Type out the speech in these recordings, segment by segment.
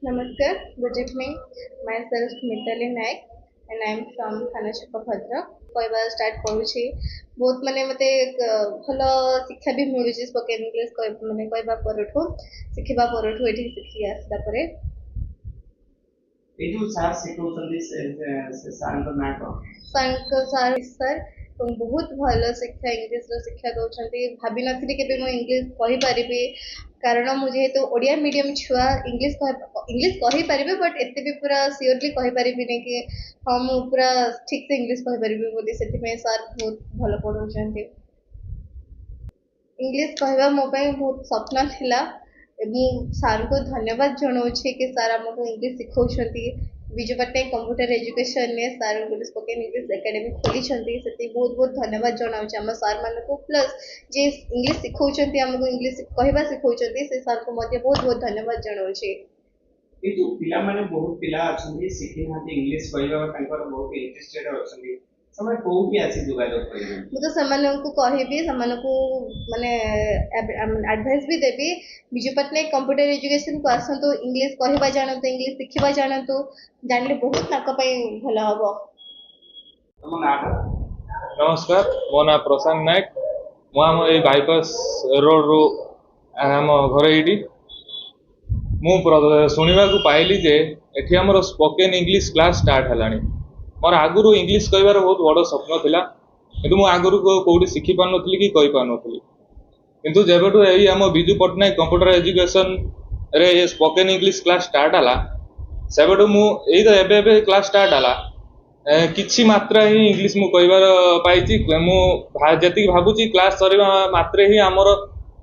ନମସ୍କାର, good evening. Myself Mitali Nayak and I am from Thanachhaka, Bhadrak. କହିବା start କରୁଛି। ବହୁତ ମାନେ ମୋତେ ଭଲ ଶିକ୍ଷା ବି ମିଳୁଛି ସ୍ପୋକେନ୍ ଇଂଲିଶ ମାନେ କହିବା ପରଠୁ, ଶିଖିବା ପରଠୁ, ଏଠିକି ଶିଖିକି ଆସିଲା ପରେ। ଏଇ ଯୋଉ ସାର୍ ଶିଖଉଛନ୍ତି, ସେ ସାର୍ଙ୍କ ନାଁ କଣ? ସାର୍ଙ୍କ ସାର୍ ଏବଂ ବହୁତ ଭଲ ଶିକ୍ଷା, ଇଂଲିଶର ଶିକ୍ଷା ଦେଉଛନ୍ତି। ଭାବିନଥିଲି କେବେ ମୁଁ ଇଂଲିଶ କହିପାରିବି, କାରଣ ମୁଁ ଯେହେତୁ ଓଡ଼ିଆ ମିଡ଼ିୟମ୍ ଛୁଆ, ଇଂଲିଶ କହିପାରିବି, ବଟ୍ ଏତେ ବି ପୁରା ସିଓରଲି କହିପାରିବିନି କି ହଁ, ମୁଁ ପୁରା ଠିକ୍ସେ ଇଂଲିଶ କହିପାରିବି ବୋଲି। ସେଥିପାଇଁ ସାର୍ ବହୁତ ଭଲ ପଢ଼ଉଛନ୍ତି। ଇଂଲିଶ କହିବା ମୋ ପାଇଁ ବହୁତ ସ୍ୱପ୍ନ ଥିଲା। ମୁଁ ସାର୍ଙ୍କୁ ଧନ୍ୟବାଦ ଜଣାଉଛି କି ସାର୍ ଆମକୁ ଇଂଲିଶ ଶିଖଉଛନ୍ତି। ବିଜୁ ପଟ୍ଟନାୟକ କମ୍ପ୍ୟୁଟର ଏଜୁକେସନରେ ସାର୍ ଗୋଟେ ସ୍ପୋକେନ୍ ଇଂଲିଶ ଏକାଡେମୀ ଖୋଲିଛନ୍ତି, ସେଥିପାଇଁ ବହୁତ ବହୁତ ଧନ୍ୟବାଦ ଜଣାଉଛି ଆମ ସାର୍ମାନଙ୍କୁ। ପ୍ଲସ୍ ଯିଏ ଇଂଲିଶ ଶିଖଉଛନ୍ତି, ଆମକୁ ଇଂଲିଶ କହିବା ଶିଖଉଛନ୍ତି, ସେ ସାର୍ଙ୍କୁ ମଧ୍ୟ ବହୁତ ବହୁତ ଧନ୍ୟବାଦ ଜଣାଉଛି। ଏଇ ଯୋଉ ପିଲାମାନେ, ବହୁତ ପିଲା ଅଛନ୍ତି ଶିଖିନାହାନ୍ତି ଇଂଲିଶ କହିବା, ତାଙ୍କର ବହୁତ ଇଣ୍ଟରେଷ୍ଟେଡ ଅଛନ୍ତି, ସେମାନେ କୋଉଠି ଆସି ଯୋଗାଯୋଗ କରିବେ? ମୁଁ ତ ସେମାନଙ୍କୁ କହିବି, ସେମାନଙ୍କୁ ମାନେ ଆଡ଼ଭାଇସ୍ ବି ଦେବି, ବିଜୁ ପଟ୍ଟନାୟକ କମ୍ପ୍ୟୁଟର ଏଜୁକେସନକୁ ଆସନ୍ତୁ, ଇଂଲିଶ କହିବା ଜାଣନ୍ତୁ, ଇଂଲିଶ ଶିଖିବା ଜାଣନ୍ତୁ। ଜାଣିଲେ ବହୁତ ତାଙ୍କ ପାଇଁ ଭଲ ହବ। ତମ ନାଁଟା? ନମସ୍କାର, ମୋ ନାଁ ପ୍ରଶାନ୍ତ ନାୟକ। ମୁଁ ଆମ ଏଇ ବାଇପାସ୍ ରୋଡ଼ରୁ, ଆମ ଘର ଏଇଠି। ମୁଁ ଶୁଣିବାକୁ ପାଇଲି ଯେ ଏଠି ଆମର ସ୍ପୋକେନ୍ ଇଂଲିଶ କ୍ଲାସ୍ ଷ୍ଟାର୍ଟ ହେଲାଣି। ମୋର ଆଗରୁ ଇଂଲିଶ କହିବାର ବହୁତ ବଡ଼ ସ୍ୱପ୍ନ ଥିଲା, କିନ୍ତୁ ମୁଁ ଆଗରୁ କୋଉଠି ଶିଖି ପାରୁନଥିଲି କି କହିପାରୁନଥିଲି। କିନ୍ତୁ ଯେବେଠୁ ଏଇ ଆମ ବିଜୁ ପଟ୍ଟନାୟକ କମ୍ପ୍ୟୁଟର ଏଜୁକେସନରେ ଏ ସ୍ପୋକେନ୍ ଇଂଲିଶ କ୍ଲାସ୍ ଷ୍ଟାର୍ଟ ହେଲା, ସେବେଠୁ ମୁଁ ଏଇ ତ ଏବେ ଏବେ କ୍ଲାସ୍ ଷ୍ଟାର୍ଟ ହେଲା, କିଛି ମାତ୍ରା ହିଁ ଇଂଲିଶ ମୁଁ କହିବାର ପାଇଛି। ମୁଁ ଯେତିକି ଭାବୁଛି, କ୍ଲାସ୍ ସରିବା ମାତ୍ରେ ହିଁ ଆମର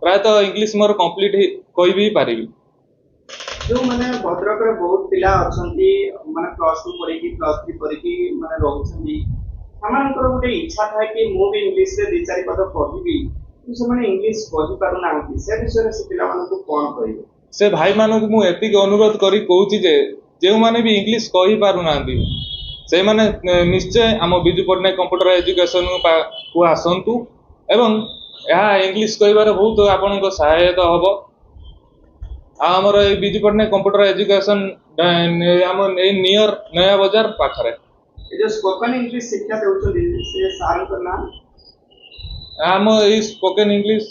ପ୍ରାୟତଃ ଇଂଲିଶ ମୋର କମ୍ପ୍ଲିଟ୍ କହିବି ପାରିବି। ଯୋଉମାନେ ଭଦ୍ରକରେ ବହୁତ ପିଲା ଅଛନ୍ତି, ମାନେ +2 ପଢିକି, +3 କରିକି ମାନେ ରହୁଛନ୍ତି, ସେମାନଙ୍କର ଗୋଟେ ଇଚ୍ଛା ଥାଏ କି ମୁଁ ବି ଇଂଲିଶରେ ଦି ଚାରି ପଦ କହିବି, କିନ୍ତୁ ସେମାନେ ଇଂଲିଶ କହିପାରୁନାହାନ୍ତି, ସେ ବିଷୟରେ ସେ ପିଲାମାନଙ୍କୁ କଣ କହିବେ? ସେ ଭାଇମାନଙ୍କୁ ମୁଁ ଏତିକି ଅନୁରୋଧ କରି କହୁଛି ଯେ ଯେଉଁମାନେ ବି ଇଂଲିଶ କହିପାରୁନାହାନ୍ତି, ସେମାନେ ନିଶ୍ଚୟ ଆମ ବିଜୁ ପଟ୍ଟନାୟକ କମ୍ପ୍ୟୁଟର ଏଜୁକେସନ କୁ ଆସନ୍ତୁ ଏବଂ ଏହା ଇଂଲିଶ କହିବାରେ ବହୁତ ଆପଣଙ୍କ ସହାୟକ ହବ। ଆଉ ଆମର ଏଇ ବିଜୁ ପଟ୍ଟନାୟକ କମ୍ପ୍ୟୁଟର ଏଜୁକେସନ ଆମ ଏଇ ନିୟର ନୟା ବଜାର ପାଖରେ। ଏ ଯୋଉ ସ୍ପୋକନ ଇଂଲିଶ ଶିକ୍ଷା ଦେଉଛନ୍ତି, ସେ ସାର୍ଙ୍କ ନାଁ? ଆମ ଏଇ ସ୍ପୋକେନ୍ ଇଂଲିଶ